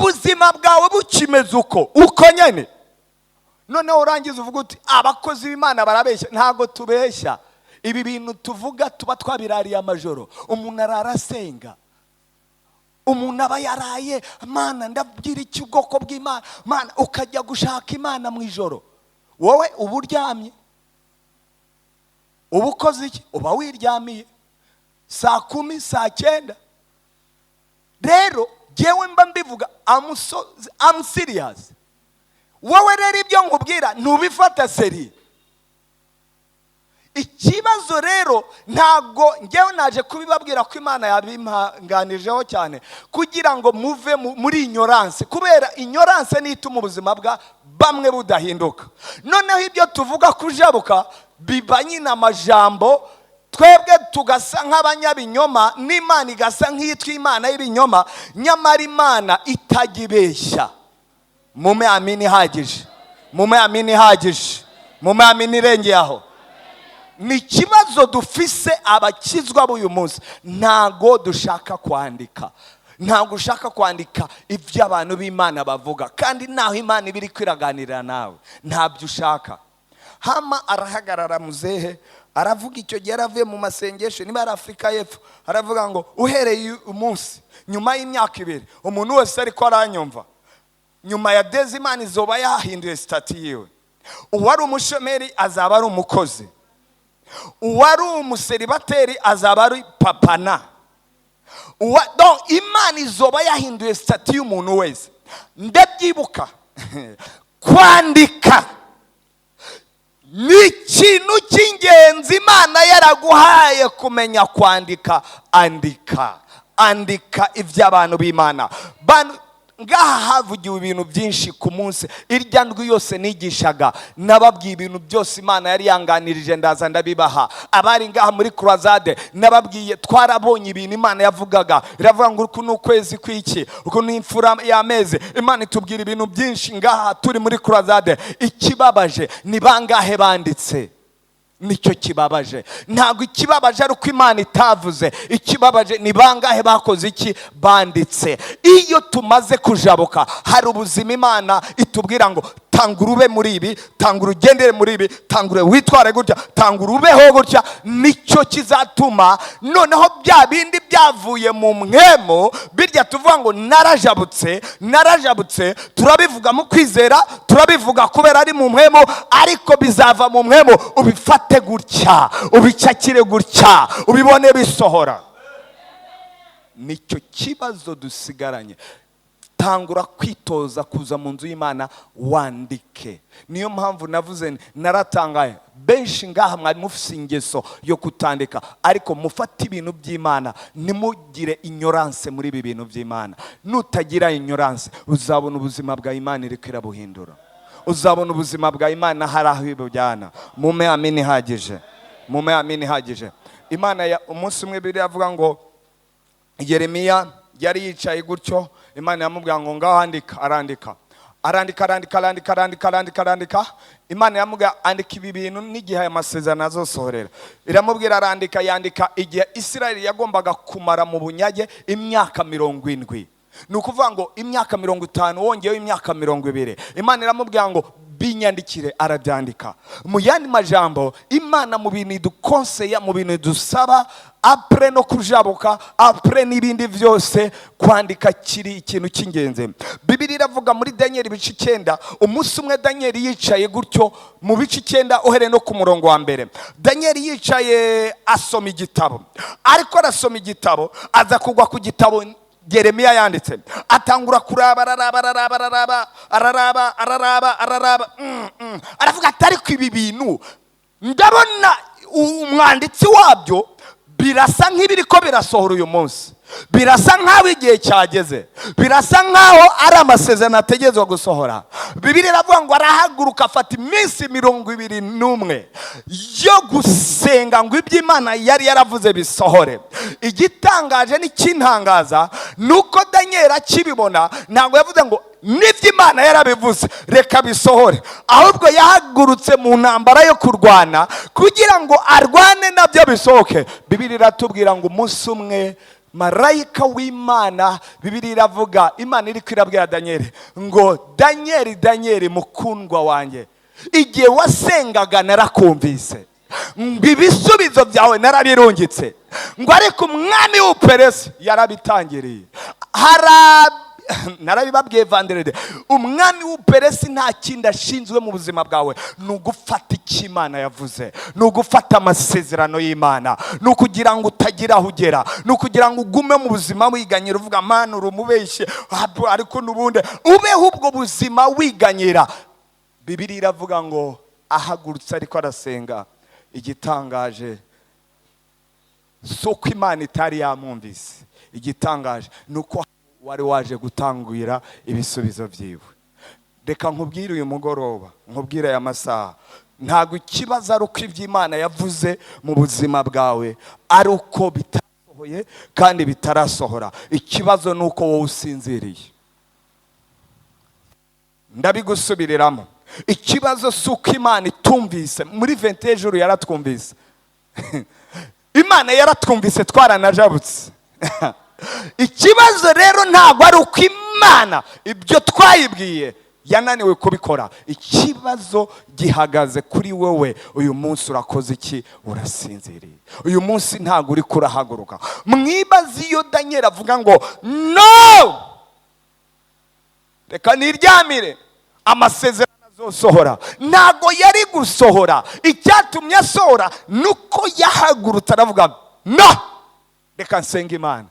Ubuzima bwawe bukimeze uko uko nyine. Noneho urangiza uvuga uti: "Abakozi b'Imana barabeshya." Ntabwo tubeshya. Ibi bintu tuvuga tuba twabirariye amajoro. Umuntu arara asenga, umuntu aba yaraye: "Mana, ndabwira iki ubwoko bw'Imana? Mana." Ukajya gushaka Imana mu ijoro. Wowe uba uryamye, uba ukoze iki? Uba wiryamiye saa 10, saa 9. Rero ngewe mba mbivuga, I'm serious. Wowe rero ibyo nkubwira ntubifata sérieux. Ikibazo rero, ntabwo ngewe naje kubibabwira ko Imana yabimpanganijeho cyane kugira ngo muve muri ignorance, kubera ignorance niyo ituma ubuzima bwa bamwe budahinduka. Noneho ibyo tuvuga kujabuka biba nyine amajambo, twebwe tugasa nk'abanyabinyoma, n'Imana igasa nk'iyitwa Imana y'ibinyoma, nyamara Imana itajya ibeshya. Mume amini ihagije, mume amini ihagije, mume amini irengeye aho. Ni ikibazo dufise abakizwa b'uyu munsi: ntago dushaka kwandika, ntabwo ushaka kwandika ibyo abantu b'Imana bavuga, kandi naho Imana iba iri kwiraganirira nawe ntabyo ushaka. Hama arahagarara muzehe, aravuga. Icyo gihe yaravuye mu masengesho, niba ari Afurika y'Epfo, aravuga ngo: "Uhereye umunsi, nyuma y'imyaka 2, umuntu wese ariko aranyumva, nyuma ya dezi Imana izoba yahinduye statut yiwe. Uwari umushomeri azaba ari umukozi, uwari umuseribateri azaba ari papana. Donc Imana izoba yahinduye statut y'umuntu wese." Ndabyibuka. Kwandika ni ikintu cy'ingenzi. Imana yaraguhaye kumenya kwandika, andika, andika iby'abantu b'Imana. Ngaha havugiwe ibintu byinshi ku munsi irya ndwi yose nigishaga. Nababwiye ibintu byose Imana yari yanganirije, ndaza ndabibaha. Abari ngaha muri croisade, nababwiye, twarabonye ibintu Imana yavugaga. Iravuga ngo uku ni ukwezi kw'iki, uku ni imfura y'amezi. Imana itubwira ibintu byinshi ngaha turi muri croisade. Ikibabaje, ni bangahe banditse? Nicyo kibabaje. Ntabwo ikibabaje ari uko Imana itavuze, ikibabaje ni bangahe bakoze iki? Banditse. Iyo tumaze kujabuka, hari ubuzima Imana itubwira ngo: "Tanga urube muri ibi, tanga urugendere muri ibi, tanga witware gutya, tanga urubeho gutya." Nicyo kizatuma noneho bya bindi byavuye mu mwemo birya tuvuga ngo narajabutse, narajabutse. Turabivuga mu kwizera, turabivuga kubera ari mu mwemo, ariko bizava mu mwemo ubifate gutya, ubicakire gutya, ubibone bisohora. Nicyo kibazo dusigaranye. Tangura kwitoza kuza mu nzu y'Imana wandike. Niyo mpamvu navuze nti naratangaye, benshi ngaha mwari mufise ingeso yo kutandika, ariko mufate ibintu by'Imana, ntimugire ignorance muri ibi bintu by'Imana. Nutagira ignorance, uzabona ubuzima bwa Imana iriko irabuhindura, uzabona ubuzima bwa Imana hari aho ibujyana. Mume amini ihagije, mume amini ihagije. Imana ya umunsi umwe, Bibiliya avuga ngo Yeremiya yari yicaye gutyo, Imana yamubwira ngo: "Ngaho andika." Arandika, arandika, arandika, arandika, arandika, arandika, arandika. Imana yamubwira: "Andika ibi bintu n'igihe aya masezerano azosohorera." Iramubwira, arandika. Yandika igihe Isirayeli yagombaga kumara mu bunyage, imyaka 70. Ni ukuvuga ngo imyaka 50 wongeyeho imyaka 20. Imana iramubwira ngo: "Binyandikire." Arabyandika. Mu yandi majambo, Imana mu bintu idukonseya, mu bintu idusaba, après no kujabuka, après n'ibindi byose, kwandika kiri ikintu cy'ingenzi. Bibiri iravuga muri Daniyeli ibice 9, umunsi umwe Daniyeli yicaye gutyo, mu bice 9 uhereye no ku murongo wa mbere. Daniyeli yicaye asoma igitabo, ariko arasoma igitabo, aza kugwa ku gitabo Yeremiya yanditse. Atangura kuraba, araraba, araraba, araraba, araraba, araraba, araraba. Aravuga ati: "Ariko ibi bintu ndabona umwanditsi wabyo birasa nk'ibiri ko birasohora uyu munsi, birasa nk'aho igihe cyageze, birasa nk'aho ari amasezerano ategerezwa gusohora." Bibiri iravuga ngo arahaguruka, afata iminsi 21 yo gusenga ngo ibyo Imana yari yaravuze bisohore. Igitangaje n'ikintangaza ni uko Daniyeli akibibona, ntabwo yavuze ngo: "Nibyo, Imana yarabivuze, reka bisohore." Ahubwo yahagurutse mu ntambara yo kurwana kugira ngo arwane nabyo bisohoke. Bibiri iratubwira ngo umunsi umwe Marayika w'Imana, Bibiliya iravuga, Imana iri kwirabwira Daniel ngo: "Daniel, Daniel, mukundwa wanjye, igihe wasengaga narakumvise, ngo ibisubizo byawe narabirungitse, ngo ariko umwami w'Uperesi yarabitangiriye." Hari narabibabwiye vendredi, umwami w'Uperesi nta kindi ashinzwe mu buzima bwawe, ni ugufata icyo Imana yavuze, ni ugufata amasezerano y'Imana, ni ukugira ngo utagira aho ugera, ni ukugira ngo ugume mu buzima wiganyira, uvuga: "Mana, uri umubeshyi," ariko n'ubundi ubeho ubwo buzima wiganyira. Bibiliya iravuga ngo ahagurutse ariko arasenga. Igitangaje si uko Imana itari yamwumvise, igitangaje ni uko wari waje gutangira ibisubizo byiwe. Reka nkubwire uyu mugoroba, nkubwire aya masaha, ntabwo ikibazo ari uko ibyo Imana yavuze mu buzima bwawe ari uko bitasohoye kandi bitarasohora. Ikibazo ni uko wowe usinziriye. Ndabigusubiriramo: ikibazo si uko Imana itumvise. Muri 21 jours yaratwumvise, Imana yaratwumvise, twaranajabutse. Ikibazo rero ntabwo ari uko Imana ibyo twayibwiye yananiwe kubikora. Ikibazo gihagaze kuri wowe. Uyu munsi urakoze iki? Urasinziriye. Uyu munsi ntabwo uri kurahaguruka. Mwibaze iyo Daniel avuga ngo: "No, reka niryamire, amasezerano azosohora," ntabwo yari gusohora. Icyatumye asohora ni uko yahagurutse aravuga: "No, reka nsenga Imana."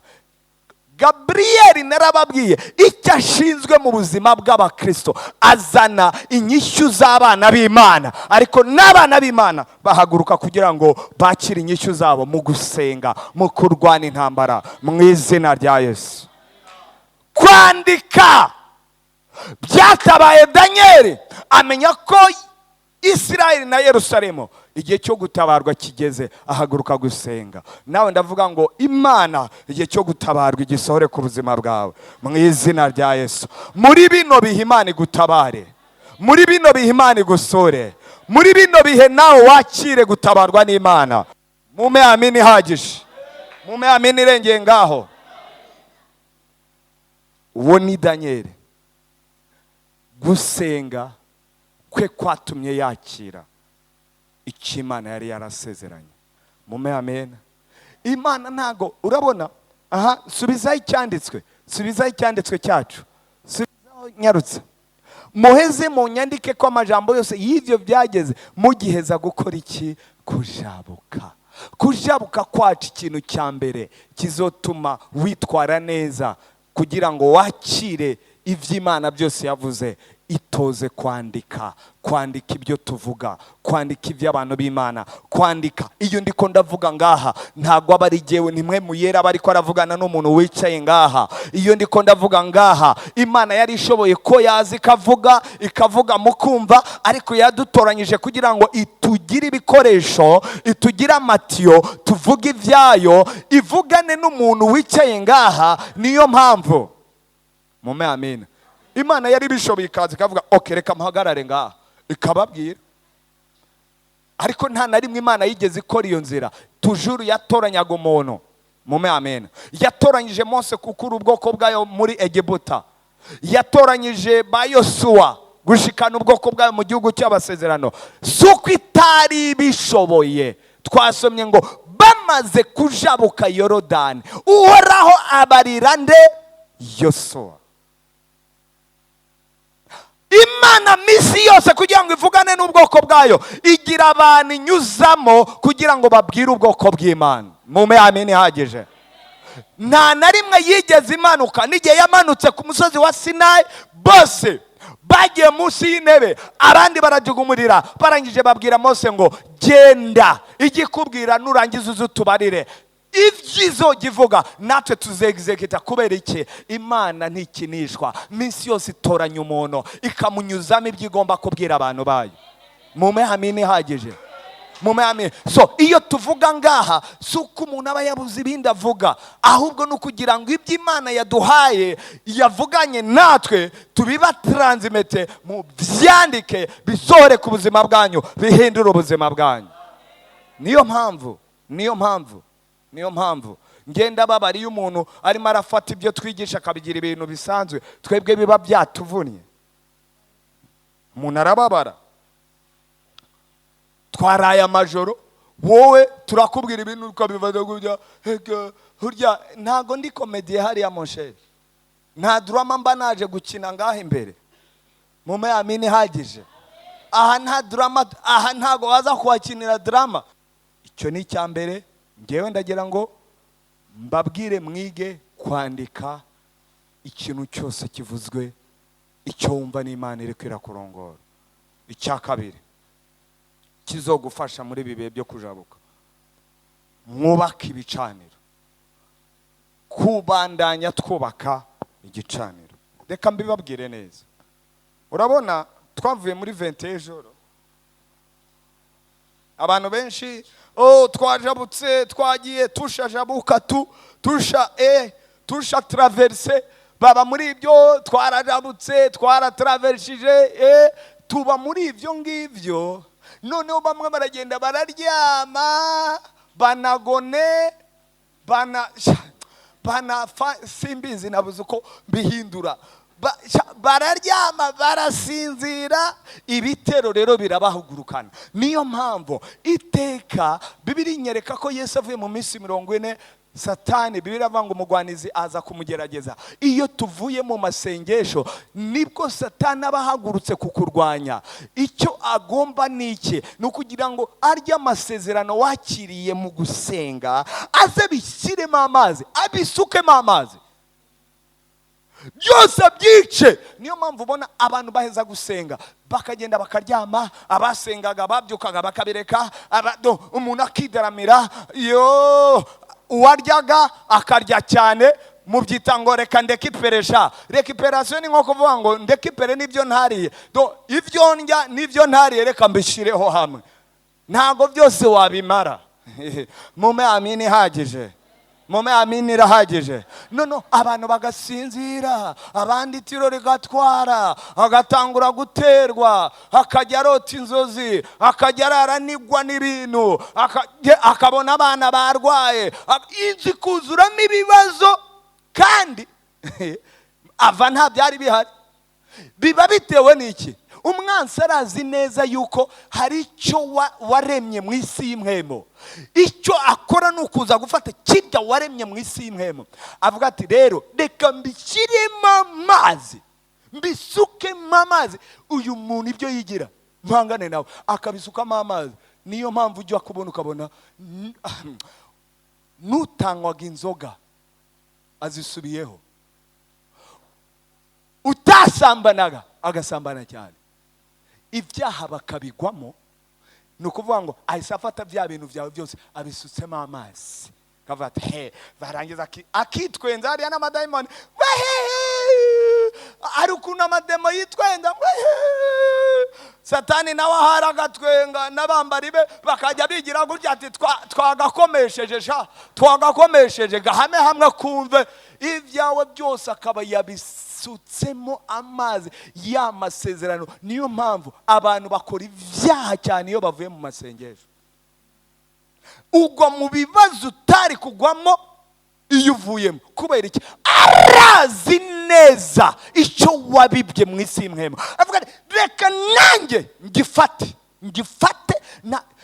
Gaburiyeli, narababwiye icyo ashinzwe mu buzima bw'abakristo: azana inyishyu z'abana b'Imana, ariko n'abana b'Imana bahaguruka kugira ngo bakire inyishyu zabo mu gusenga, mu kurwana intambara mu izina rya Yesu. Kwandika byatabaye Daniel, amenya ko Isirayeli na Yerusalemu igihe cyo gutabarwa kigeze, ahaguruka gusenga. Nawe ndavuga ngo Imana igihe cyo gutabarwa igisohore ku buzima bwawe mu izina rya Yesu. Muri bino bihe Imana igutabare, muri bino bihe Imana igusure, muri bino bihe nawe wakire gutabarwa n'Imana. Mume amini ihagije, mume amini irengeye ngaho. Uwo ni Daniel. Gusenga kwe kwatumye yakira icyo Imana yari yarasezeranye. Mume amen. Imana ntago, urabona aha, subizaho icyanditswe, subizaho icyanditswe cyacu, subizaho nyarutse. "Muheze munyandike ko amajambo yose y'ibyo byageze mugiheza gukora iki? Kujabuka." Kujabuka kwacu, ikintu cya mbere kizotuma witwara neza kugira ngo wakire iby'Imana byose yavuze, itoze kwandika, kwandika ibyo tuvuga, kwandika iby'abantu b'Imana, kwandika. Iyo ndiko ndavuga ngaha, ntabwo aba ari jyewe, ni mwe muyera aba ariko aravugana n'umuntu wicaye ngaha. Iyo ndiko ndavuga ngaha, Imana yari ishoboye ko yaza ikavuga, ikavuga mukumva, ariko yadutoranyije kugira ngo itugire ibikoresho, itugire amatiyo, tuvuge ibyayo, ivugane n'umuntu wicaye ngaha. Niyo mpamvu mume amina. Imana yari ibishoboye ikaza ikavuga: "Okay, reka mpagarare ngaha," ikababwira, ariko nta na rimwe Imana yigeze ikora iyo nzira. Toujours yatoranyaga umuntu. Mume amen. Yatoranyije Mose gukura ubwoko bwayo muri Egiputa, yatoranyije ba Yosuwa gushikana ubwoko bwayo mu gihugu cy'abasezerano. Si uko itari ibishoboye. Twasomye ngo bamaze kujabuka Yorodani, Uhoraho abarira nde? Yosuwa. Imana minsi yose kugira ngo ivugane n'ubwoko bwayo, igira abantu inyuzamo kugira ngo babwire ubwoko bw'Imana. Mume amen ihagije. Nta na rimwe yigeze imanuka. N'igihe yamanutse ku musozi wa Sinayi, bose bagiye munsi y'intebe, abandi barajugumurira. Barangije babwira Mose ngo: "Genda, ijye ikubwira, nurangiza uze utubarire ibyo ivuga, natwe tuzegizegita." Kubera iki? Imana ntikinishwa. Minsi yose itoranya umuntu, ikamunyuzamo ibyo igomba kubwira abantu bayo. Mume amini ihagije, mume amini. So iyo tuvuga ngaha, si uko umuntu aba yabuze ibindi avuga, ahubwo ni ukugira ngo ibyo Imana yaduhaye, yavuganye natwe, tubibatransmette, mu byandike, bisohore ku buzima bwanyu, bihindure ubuzima bwanyu. Niyo mpamvu, niyo mpamvu, niyo mpamvu. Ngenda babara iyo umuntu arimo arafata ibyo twigisha akabigira ibintu bisanzwe, twebwe biba byatuvunnye. Umuntu arababara. Twaraye amajoro, wowe turakubwira ibintu ukabifata gutya. Ega, burya ntago ndi comédien hariya, mon cher. Nta drama mba naje gukina ngaha imbere. Mume amini ihagije. Aha nta drama, aha ntago waza kuhakinira drama. Icyo ni icya mbere. Ngewe ndagira ngo mbabwire mwige kwandika ikintu cyose kivuzwe, icyo wumva n'Imana iri kwirakurongora. Icya kabiri kizogufasha muri ibi bihe byo kujabuka, mwubake ibicaniro, kubandanya twubaka igicaniro. Reka mbibabwire neza. Urabona twavuye muri 21 jours, abantu benshi, oh, twajabutse, twagiye tushajabuka, tu tusha e tusha traverse, baba muri ibyo, twarajabutse, twaratravershije, tuba muri ibyo ngibyo. Noneho bamwe baragenda bararyama, banagone bana banafa, simbizi, nabuze uko mbihindura. Bararyama, barasinzira, ibitero rero birabahugurukana. Niyo mpamvu iteka Bibiri inyereka ko Yesu avuye mu minsi 40, Satani, Bibiri avuga ngo umugwanizi aza kumugerageza. Iyo tuvuye mu masengesho nibwo Satani aba ahagurutse kukurwanya. Icyo agomba ni iki? Ni ukugira ngo arye amasezerano wakiriye mu gusenga, aze bishyiremo amazi, abisukemo amazi byose, byice. Niyo mpamvu ubona abantu baheza gusenga bakagenda bakaryama. Abasengaga babyukaga bakabireka, umuntu akidaramira, yo uwaryaga akarya cyane. Mubyita ngo reka ndécupéresha. Récupération ni nko kuvuga ngo ndécupère n'ibyo ntariye. Ibyo ndya n'ibyo ntariye reka mbishyireho hamwe. Ntabwo byose wabimara. Mume amini ihagije, mume amini irahagije. None abantu bagasinzira, abandi itiro rigatwara, agatangura guterwa, akajya arota inzozi, akajya arara anigwa n'ibintu, akabona abana barwaye, inzu ikuzuramo ibibazo, kandi ava nta byari bihari. Biba bitewe n'iki? Umwansi arazi neza yuko hari icyo waremye mu isi y'impwemo. Icyo akora ni ukuza gufata kirya waremye mu isi y'impwemo, avuga ati: "Rero reka mbishyiremo amazi, mbisukemo amazi, uyu muntu ibyo yigira mpangane nawe." Akabisukamo amazi. Niyo mpamvu ujya kubona ukabona n'utanywaga inzoga azisubiyeho, utasambanaga agasambana cyane, ibyaha bakabigwamo. Ni ukuvuga ngo ahise afata bya bintu byawe byose abisutsemo amazi, akavuga ati he, barangiza akitwenza hariya n'amadayimoni. Wehehe! Hari ukuntu amademo yitwenza. Wehehe! Satani nawe ahari agatwenga n'abambari be, bakajya bigira gutya ati: "Twagakomesheje sha, twagakomesheje, gahame hamwe kumve." Ibyawe byose akaba yabisutsemo amazi ya masezerano. Niyo mpamvu abantu bakora ibyaha cyane iyo bavuye mu masengesho. Ugwa mu bibazo utari kugwamo iyo uvuyemo. Kubera iki? Arazi neza icyo wabibye mu isi y'impwemu, avuga ati: "Reka nanjye ngifate, ngifate."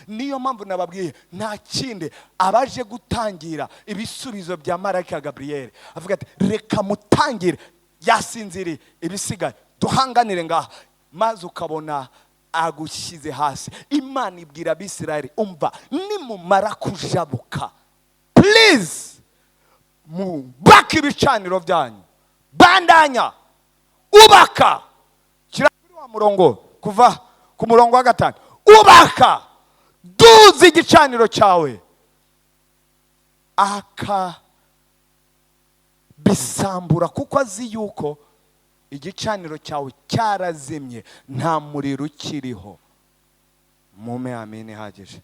Niyo mpamvu nababwiye, nta kindi abaje gutangira ibisubizo bya marayika Gaburiyeli, avuga ati: "Reka mutangire, yasinziriye, ibisigaye duhanganire ngaha." Maze ukabona agushyize hasi. Imana ibwira Abisirayeli: "Umva, nimumara kujabuka, please mubake ibicaniro byanyu." Bandanya ubaka. Shyira kuri wa murongo, kuva ku murongo wa 5. Ubaka, duza igicaniro cyawe. Akabisambura kuko azi yuko igicaniro cyawe cyarazimye, nta muriro ukiriho. Mume amini ihagije.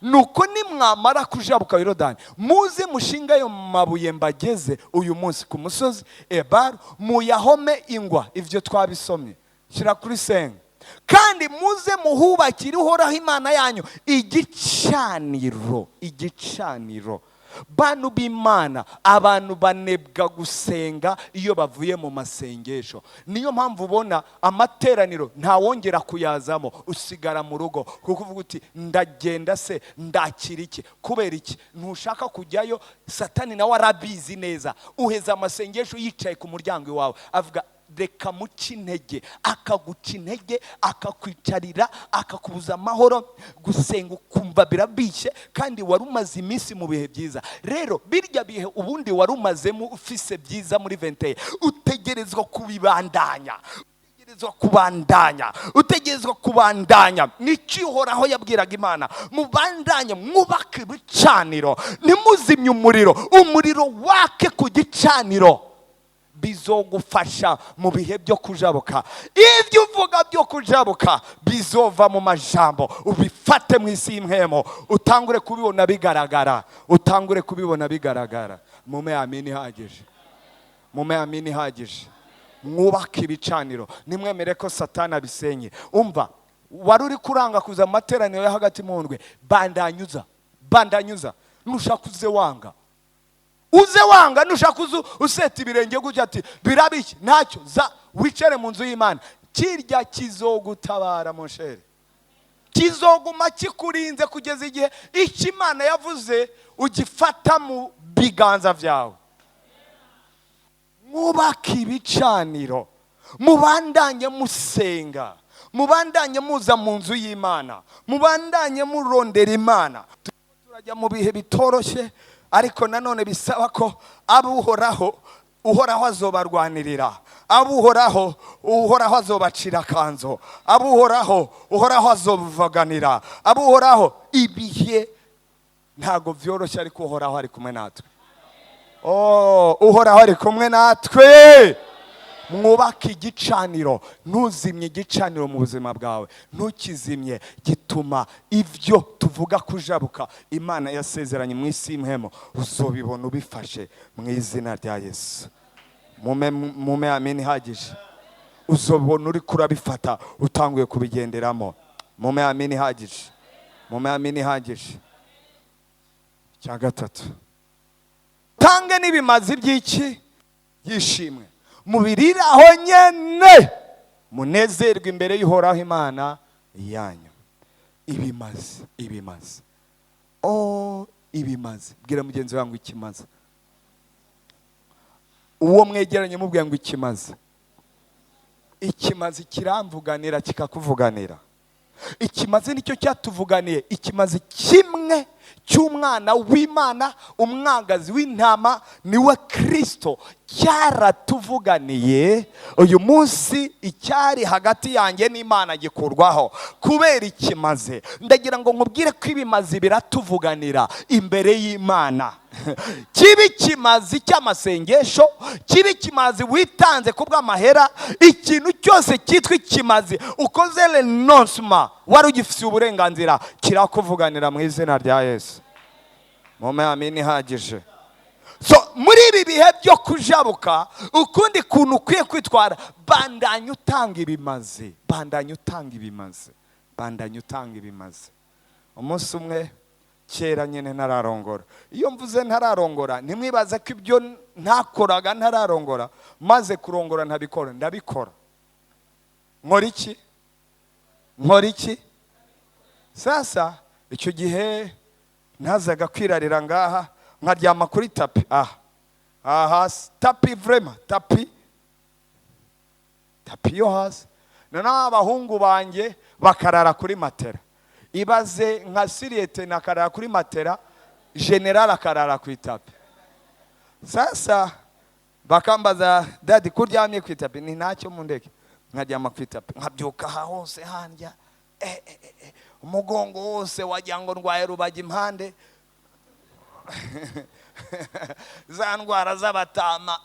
Nuko nimwamara kujabuka Yorodani, muze mushinga ayo mabuye mbageze uyu munsi ku musozi Ebaru, muyahome ingwa. Ibyo twabisomye. Shyira kuri senga. Kandi muze muhubakire Uhoraho Imana yanyu igicaniro, igicaniro. Bantu b'Imana, abantu banebwa gusenga iyo bavuye mu masengesho. Niyo mpamvu ubona amateraniro ntawongera kuyazamo, usigara mu rugo kuko uvuga uti ndagenda se ndakira iki? Kubera iki ntushaka kujyayo? Satani nawe arabizi neza. Uheza amasengesho yicaye ku muryango iwawe avuga reka muce intege, akaguca intege, akakwicarira, akakubuza amahoro. Gusenga ukumva birabishye kandi wari umaze iminsi mu bihe byiza. Rero birya bihe ubundi wari umazemo ufise byiza muri 21, utegerezwa kubibandanya, utegerezwa kubandanya, utegerezwa kubandanya. Nicyo Uhoraho yabwiraga Imana, mubandanye mwubake ibicaniro, ntimuzimye umuriro, umuriro wake ku gicaniro. Bizogufasha mu bihe byo kujabuka. Ibyo uvuga byo kujabuka bizova mu majambo, ubifate mu isi y'impwemu, utangure kubibona bigaragara, utangure kubibona bigaragara. Mume amini ihagije, mume amini ihagije. Mwubake ibicaniro, nimwemere ko Satani abisenye. Umva, wari uri kuranga kuza mu materaniro yo hagati mu ndwi, bandanyuza, bandanyuza. Nushaka uze wanga, uze wanga. Nushaka uze useta ibirenge gutya ati birabiki, ntacyo, za wicare mu nzu y'Imana. Kirya kizogutabara mon cher, kizoguma kikurinze kugeza igihe icyo Imana yavuze ugifata mu biganza byawe. Mwubake ibicaniro, mubandanye musenga, mubandanye muza mu nzu y'Imana, mubandanye murondera Imana. Turajya mu bihe bitoroshye, ariko nanone bisaba ko abo Uhoraho, Uhoraho azobarwanirira. Abo Uhoraho, Uhoraho azobacira akanzo. Abo Uhoraho, Uhoraho azobavuganira. Abo Uhoraho, ibihe ntabwo byoroshye, ariko Uhoraho ari kumwe natwe. Oh, Uhoraho ari kumwe natwe. Mwubake igicaniro, ntuzimye igicaniro mu buzima bwawe, ntukizimye. Gituma ibyo tuvuga kujabuka Imana yasezeranye mu isi y'impwemu uzobibona ubifashe mu izina rya Yesu. Mume, mume amini ihagije. Uzobona uri kurabifata utanguye kubigenderamo. Mume amini ihagije, mume amini ihagije. Icya gatatu, tange n'ibimazi by'iki? Byishimwe, mubirire aho nyene, munezerwe imbere y'Uhoraho Imana yanyu. Ibimazi, ibimazi, oh, ibimazi. Bwira mugenzi wawe ngo ikimazi. Uwo mwegeranye mubwira ngo ikimazi. Ikimazi kiramvuganira, kikakuvuganira. Ikimazi nicyo cyatuvuganiye. Ikimazi kimwe cy'umwana w'Imana, umwagazi w'intama, niwe Kirisito, cyaratuvuganiye. Uyu munsi icyari hagati yanjye n'Imana gikurwaho kubera ikimaze. Ndagira ngo nkubwire ko ibimazi biratuvuganira imbere y'Imana. Kiba ikimazi cy'amasengesho, kiba ikimazi witanze ku bw'amahera, ikintu cyose cyitwa ikimazi ukoze renoncement wari ugifitiye uburenganzira, kirakuvuganira mu izina rya Yesu. Mume amini ihagije. So muri ibi bihe byo kujabuka, ukundi kuntu ukwiye kwitwara, bandanya utanga ibimazi, bandanya utanga ibimazi, bandanya utanga ibimazi. Umunsi umwe kera nyine ntararongora, iyo mvuze ntararongora ntimwibaze ko ibyo ntakoraga ntararongora maze kurongora ntabikora. Ndabikora. Nkora iki? Nkora iki? Sasa icyo gihe ntazaga kwirarira ngaha, nkaryama kuri tapis, aha aha hasi, tapis vraiment, tapis, tapis yo hasi. Noneho abahungu banjye bakarara kuri matera. Ibaze nka sous-lieutenant akarara kuri matera, général akarara ku itapi. Sasa bakambaza: "Daddy, ko uryamye ku itapi?" Ni ntacyo, mundeke. Nkaryama ku itapi, nkabyuka aha hose handya, eh, eh, eh. umugongo wose wagira ngo ndwaye rubaga impande, za ndwara z'abatama.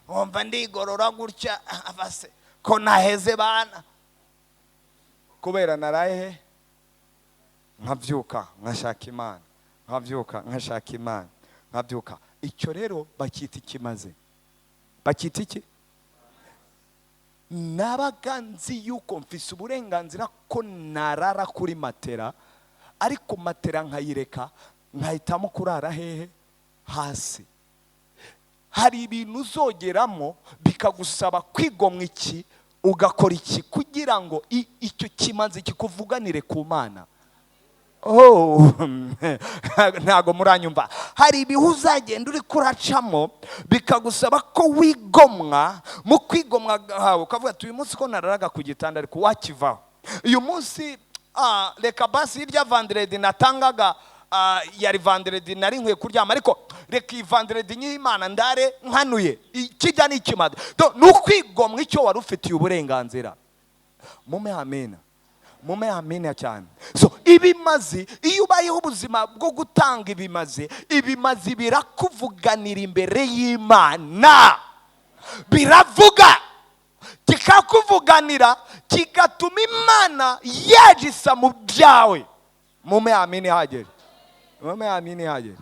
Wumva ndigorora gutya, avase ko naheze bana kubera naraye. Nkabyuka nkashaka Imana, nkabyuka nkashaka Imana, nkabyuka. Icyo rero bacyita ikimaze. Bacyita iki? Nabaga nzi yuko mfise uburenganzira ko narara kuri matera, ariko matera nkayireka. Nkahitamo kurara hehe? Hasi. Hari ibintu uzogeramo bikagusaba kwigomwa iki, ugakora iki kugira ngo icyo kimazi kikuvuganire ku Mana. Oh, ntago muranyumva. Hari ibihe uzagenda uri kuracamo bikagusaba ko wigomwa. Mu kwigomwa hawe ukavuga ati: "Uyu munsi ko nararaga ku gitanda, ariko wakivaho uyu munsi, reka basi hirya vendredi natangaga, yari vendredi nari nkwiye kuryama, ariko reka iyi vendredi nyihe Imana, ndare nkanuye." Kijya n'ikimazi. Ni ukwigomwa icyo wari ufitiye uburenganzira. Mume amena, mume amena cyane. So ibimazi, iyo ubayeho ubuzima bwo gutanga ibimazi, ibimazi birakuvuganira imbere y'Imana. Biravuga, kikakuvuganira, kigatuma Imana yagisa mu byawe. Mume amini ihagije, mume amini ihagije.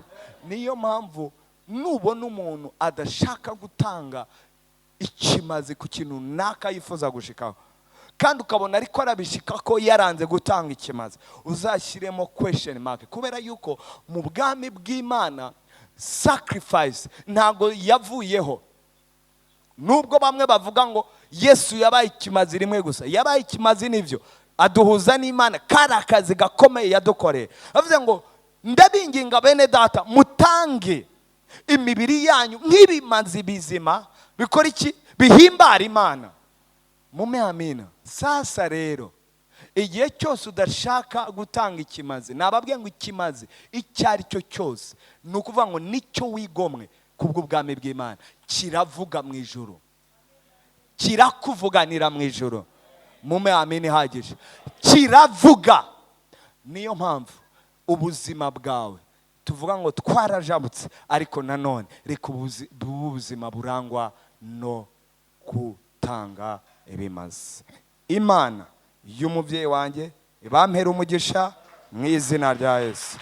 Niyo mpamvu nubona umuntu adashaka gutanga ikimazi ku kintu runaka yifuza gushikaho, kandi ukabona ariko arabishika ko yaranze gutanga ikimazi, uzashyiremo question mark, kubera yuko mu bwami bw'Imana sacrifice ntabwo yavuyeho. Nubwo bamwe bavuga ngo Yesu yabaye ikimazi rimwe gusa, yabaye ikimazi nibyo, aduhuza n'Imana, kari akazi gakomeye yadukoreye. Avuze ngo: "Ndabinginga bene data, mutange imibiri yanyu nk'ibimazi bizima." Bikora iki? Bihimbara Imana. Mume amina. Sasa rero, igihe cyose udashaka gutanga ikimazi, nababwiye ngo ikimazi icyo ari cyo cyose, ni ukuvuga ngo nicyo wigomwe kubw'ubwami bw'Imana, kiravuga mu ijuru, kirakuvuganira mu ijuru. Mume amina ihagije. Kiravuga. Niyo mpamvu ubuzima bwawe tuvuga ngo twarajabutse, ariko nanone reka bube ubuzima burangwa no gutanga ibimazi. Imana y'umubyeyi wanjye ibampera umugisha mu izina rya Yesu.